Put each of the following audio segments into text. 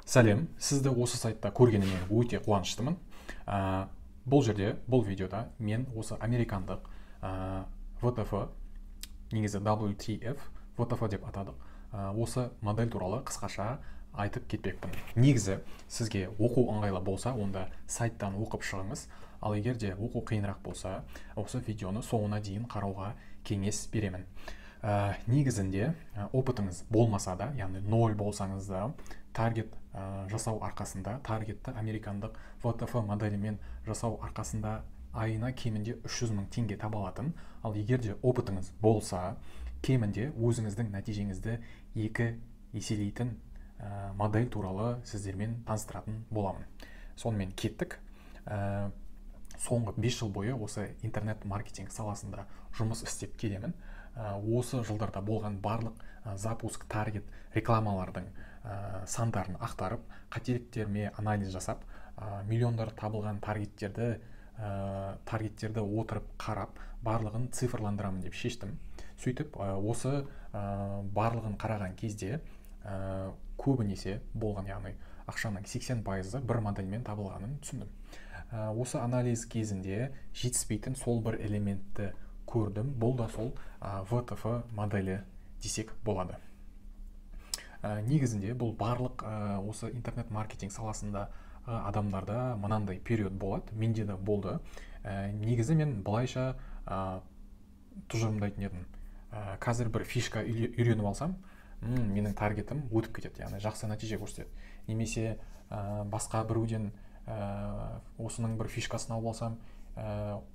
Сәлем, сізді осы сайтта көргеніме өте қуаныштымын. Бұл жерде, бұл видеода мен осы американдық WTF, негізі WTF, WTF деп атадық, осы модель туралы қысқаша айтып кетпекпін. Негізі сізге оқу ыңғайлы болса, онда сайттан оқып шығыңыз. Ал егер де оқу қиынырақ болса, осы видеоны соңына дейін қарауға кеңес беремін. Негізінде опытыңыз болмаса да, яғни ноль болсаңыз да, таргет жасау арқасында, таргетті американдық WTF моделімен жасау арқасында айына кемінде 300 мың теңге таба алатын. Ал егер де опытыңыз болса, кемінде өзіңіздің нәтижеңізді 2 еселейтін модель туралы сіздермен таныстыратын боламын. Сонымен кеттік. Соңғы 5 жыл бойы осы интернет-маркетинг саласында жұмыс істеп келемін. Осы жылдарда болған барлық запуск, таргет, рекламалардың сандарын ақтарып, қателіктеріме анализ жасап, миллиондар табылған таргеттерді отырып қарап, барлығын цифрландырамын деп шештім. Сөйтіп, осы барлығын қараған кезде көбінесе болған, яғни ақшаның 80% бір модельмен табылғанын түсіндім. Осы анализ кезінде жетіспейтін сол бір элементті көрдім. Бұл да сол WTF моделі десек болады. Негізінде бұл барлық осы интернет-маркетинг саласында адамдарда мынандай период болады, менде де болды. Негізі мен былайша тұжырымдайтын едім. Қазір бір фишка үйреніп алсам, менің таргетім өтіп кетеді, яғни жақсы нәтиже көрсетеді. Немесе басқа біреуден осының бір фишкасын алып алсам,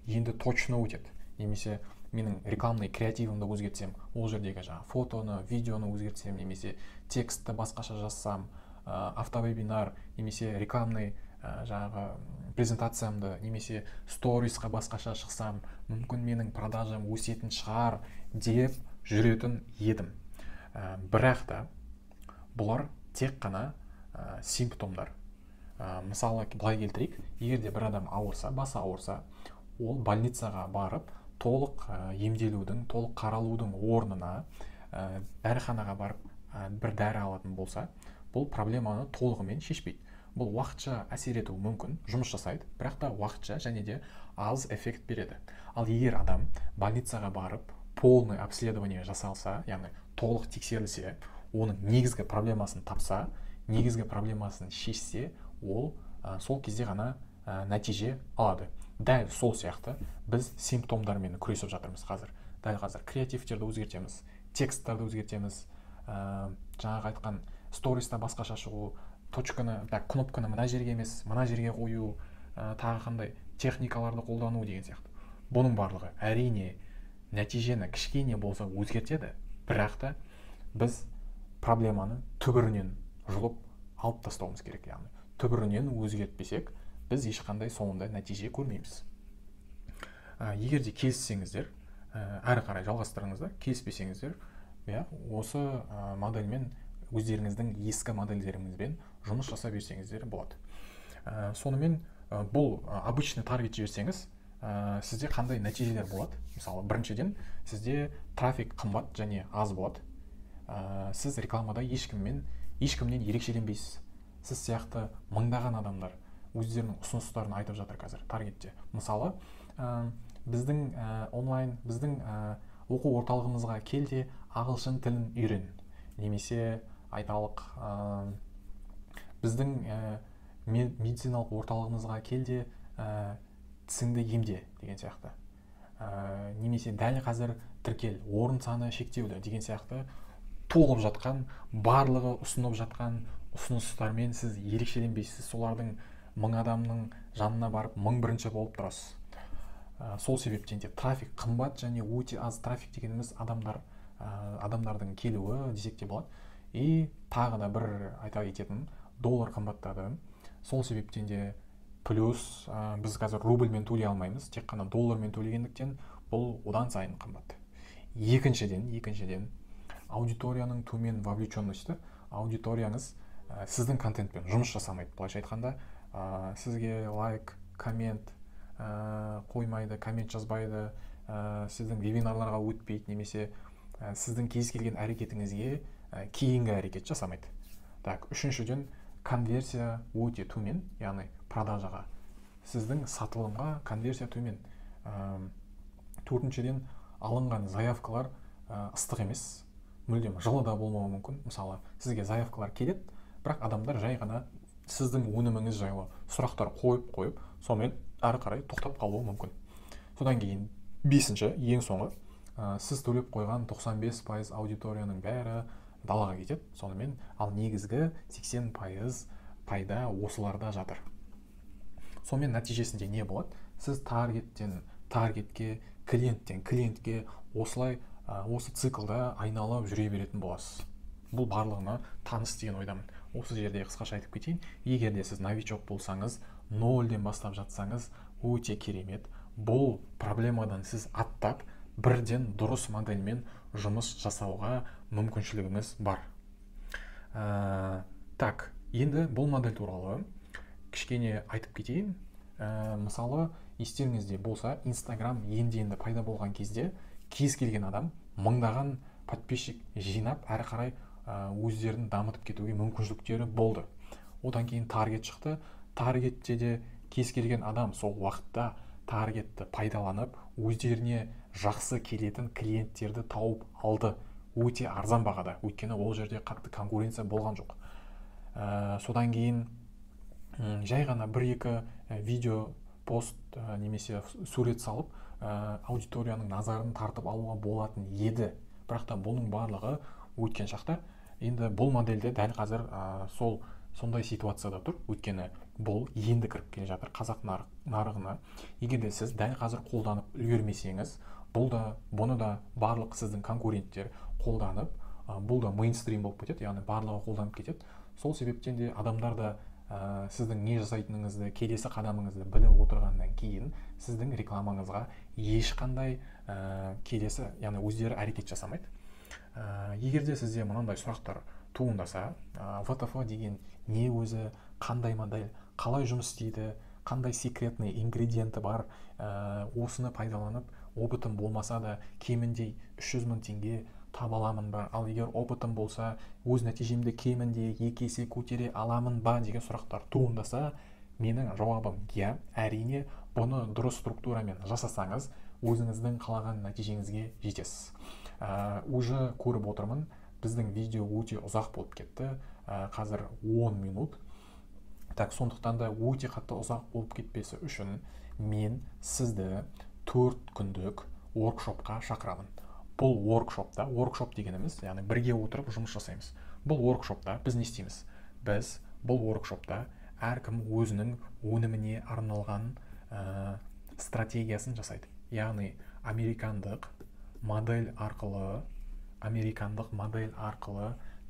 енді точно өтеді. Немесе менің рекламный креативімді өзгертсем, ол жердегі жаңа фотоны, видеоны өзгертсем, немесе текстті басқаша жазсам, автовебинар, немесе рекламный жаңағы презентациямды, немесе сторисқа басқаша шықсам, мүмкін менің продажам өсетін шығар деп жүретін едім. Бірақ та бұлар тек қана симптомдар. Мысалы, былай келтірейік, егер де бір адам ауырса, басы ауырса, ол больницаға барып, толық емделудің, толық қаралудың орнына дәріханаға барып бір дәрі алатын болса, бұл проблеманы толығымен шешпейді. Бұл уақытша әсер етуі мүмкін, жұмыс жасайды, бірақ та уақытша және де аз эффект береді. Ал егер адам больницаға барып, полный обследование жасалса, яғни толық тексерілсе, оның негізгі проблемасын тапса, негізгі проблемасын шешсе, ол сол кезде ғана нәтиже алады. Дәл сол сияқты біз симптомдармен күресіп жатырмыз қазір. Дәл қазір креативтерді өзгертеміз, тексттарды өзгертеміз, жаңағы айтқан сториста басқаша шығу, точканы, так, кнопканы мына жерге емес, мына жерге қою, тағы қандай техникаларды қолдану деген сияқты. Бұның барлығы әрине нәтижені кішкене болса өзгертеді, бірақ та біз проблеманы түбірінен жұлып алып тастауымыз керек, яғни түбірінен өзгертпесек, біз ешқандай соңында нәтиже көрмейміз. Егер де келіссеңіздер, әрі қарай жалғастырыңыздар, келіспесеңіздер, осы модельмен өздеріңіздің ескі модельдеріңізбен жұмыс жасай берсеңіздер болады. Сонымен бұл обычный таргет жіберсеңіз, сізде қандай нәтижелер болады? Мысалы, біріншіден, сізде трафик қымбат және аз болады. Сіз рекламада ешкімнен ерекшеленбейсіз. Сіз сияқты мыңдаған адамдар өздерінің ұсыныстарын айтып жатыр қазір таргетте. Мысалы, біздің онлайн, біздің оқу орталығымызға кел де ағылшын тілін үйрен. Немесе айталық, біздің медициналық орталығымызға кел де тісіңді емде деген сияқты. Немесе дәл қазір тіркел, орын саны шектеулі деген сияқты толып жатқан, барлығы ұсынып жатқан ұсыныстармен сіз ерекшеленбейсіз. Солардың мың адамның жанына барып мың бірінші болып тұрасыз. Сол себептен де трафик қымбат және өте аз. Трафик дегеніміз адамдардың келуі десек те болады. И тағы да бір айта кететінім, доллар қымбаттады. Сол себептен де плюс біз қазір рубльмен төлей алмаймыз, тек қана доллармен төлегендіктен бұл одан сайын қымбат. Екіншіден, аудиторияның төмен вовлеченности, аудиторияңыз сіздің контентпен жұмыс жасамайды. Былайша айтқанда, сізге лайк, коммент қоймайды, коммент жазбайды, сіздің вебинарларға өтпейді, немесе сіздің кез келген әрекетіңізге кейінгі әрекет жасамайды. Так, үшіншіден, Конверсия өте төмен, яғни продажаға, сіздің сатылымға конверсия төмен. Төртіншіден, алынған заявкалар ыстық емес, мүлдем жылы да болмауы мүмкін. Мысалы, сізге заявкалар келеді, бірақ адамдар жай ғана сіздің өніміңіз жайлы сұрақтар қойып, сонымен әрі қарай тоқтап қалуы мүмкін. Содан кейін бесінші, ең соңы, сіз төлеп қойған 95% аудиторияның бәрі далаға кетеді. Сонымен, ал негізгі 80% пайда осыларда жатыр. Сонымен нәтижесінде не болады? Сіз таргеттен таргетке, клиенттен клиентке осылай осы циклда айналып жүре беретін боласыз. Бұл барлығына таныс деген ойдамын. Осы жерде қысқаша айтып кетейін. Егер де сіз новичок болсаңыз, нөлден бастап жатсаңыз, өте керемет. Бұл проблемадан сіз аттап, бірден дұрыс модельмен жұмыс жасауға мүмкіншілігіңіз бар. Так, енді бұл модель туралы кішкене айтып кетейін. Мысалы, естеріңізде болса, Инстаграм енді-енді пайда болған кезде кез келген адам мыңдаған подписчик жинап, әрі қарай өздерін дамытып кетуге мүмкіншіліктері болды. Одан кейін таргет шықты. Таргетте де кез келген адам сол уақытта таргетті пайдаланып, өздеріне жақсы келетін клиенттерді тауып алды өте арзан бағада, өйткені ол жерде қатты конкуренция болған жоқ. Содан кейін жай ғана бір-екі видео пост немесе сурет салып, аудиторияның назарын тартып алуға болатын еді. Бірақ та бұның барлығы өткен шақта. Енді бұл модельде дәл қазір сол сондай ситуацияда тұр, өйткені бұл енді кіріп келе жатыр қазақ нарығына. Егер де сіз дәл қазір қолданып үлгермесеңіз, бұны да барлық сіздің конкуренттер қолданып, бұл да мейнстрим болып кетеді, яғни барлығы қолданып кетеді. Сол себептен де адамдар да сіздің не жасайтыныңызды, келесі қадамыңызды біліп отырғаннан кейін сіздің рекламаңызға ешқандай келесі, яғни өздері әрекет жасамайды. Егер де сізде мынандай сұрақтар туындаса, WTF деген не өзі, қандай модель, қалай жұмыс істейді, қандай секретный ингредиенті бар, осыны пайдаланып опытым болмаса да кемінде 300 мың теңге таба аламын ба, ал егер опытым болса, өз нәтижемді кемінде 2 есе көтере аламын ба деген сұрақтар туындаса, менің жауабым иә, әрине, бұны дұрыс структурамен жасасаңыз, өзіңіздің қалаған нәтижеңізге жетесіз. Уже көріп отырмын, біздің видео өте ұзақ болып кетті, қазір 10 минут. Так, сондықтан да өте қатты ұзақ болып кетпесі үшін мен сізді 4 күндік воркшопқа шақырамын. Бұл воркшопта, воркшоп дегеніміз, яғни бірге отырып жұмыс жасаймыз. Бұл воркшопта біз не істейміз? Біз бұл воркшопта әркім өзінің өніміне арналған стратегиясын жасайды. Яғни американдық модель арқылы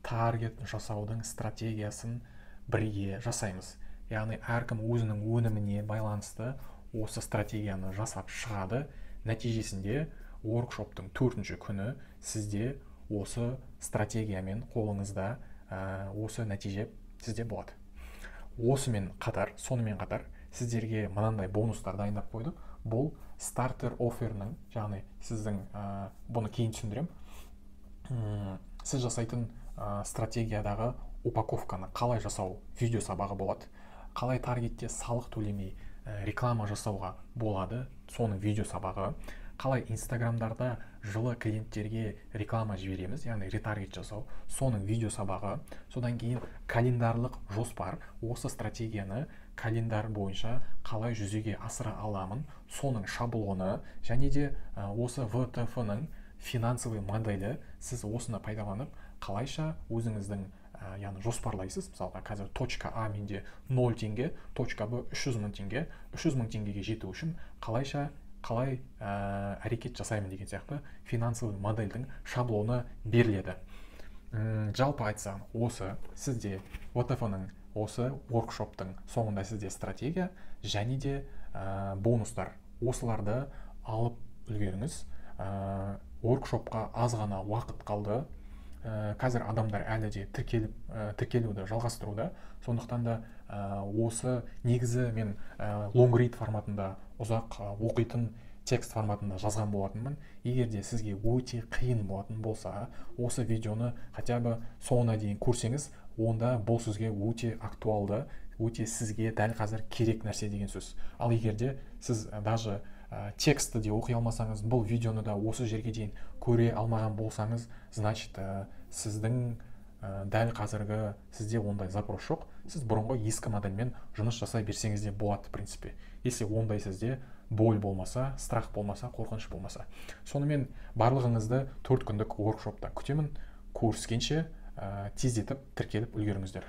таргет жасаудың стратегиясын бірге жасаймыз. Яғни әркім өзінің өніміне байланысты осы стратегияны жасап шығады. Нәтижесінде воркшоптың 4-ші күні сізде осы стратегиямен қолыңызда осы нәтиже сізде болады. Осымен қатар, сонымен қатар сіздерге мынандай бонустар дайындап қойдым. Бұл стартер офферінің, яғни сіздің, бұны кейін түсіндіремін, сіз жасайтын стратегиядағы упаковканы қалай жасау видео сабағы болады, қалай таргетте салық төлемей реклама жасауға болады, соның видео сабағы, қалай инстаграмдарда жылы клиенттерге реклама жібереміз, яғни ретаргет жасау, соның видео сабағы, содан кейін календарлық жоспар, осы стратегияны календар бойынша қалай жүзеге асыра аламын, соның шаблоны, және де осы WTF-ның финансовый моделі, сіз осыны пайдаланып қалайша өзіңіздің, яғни жоспарлайсыз. Мысалға, қазір точка А менде 0 теңге, точка Б 300 мың теңге, 300 мың теңгеге жету үшін қалай әрекет жасаймын деген сияқты финансовый модельдің шаблоны беріледі. Жалпы айтсам, осы сізде WTF-ның осы воркшоптың соңында сізде стратегия және де бонустар. Осыларды алып үлгеріңіз. Воркшопқа аз ғана уақыт қалды. Қазір адамдар әлі де тіркелуді жалғастыруда. Сондықтан да осы негізі мен лонгрид форматында, ұзақ оқитын текст форматында жазған болатынмын. Егер де сізге өте қиын болатын болса, осы видеоны хотя бы соңына дейін көрсеңіз, Онда бұл сізге өте актуалды, өте сізге дәл қазір керек нәрсе деген сөз. Ал егер де сіз даже текстті де оқи алмасаңыз, бұл видеоны да осы жерге дейін көре алмаған болсаңыз, значит, сіздің дәл қазіргі сізде ондай запрос жоқ. Сіз бұрынғы ескі модельмен жұмыс жасай берсеңіз де болады, в принципе, если ондай сізде боль болмаса, страх болмаса, қорқыныш болмаса. Сонымен, барлығыңызды 4 күндік воркшопта күтемін. Көріскенше! Тездетіп тіркеліп үлгеріңіздер.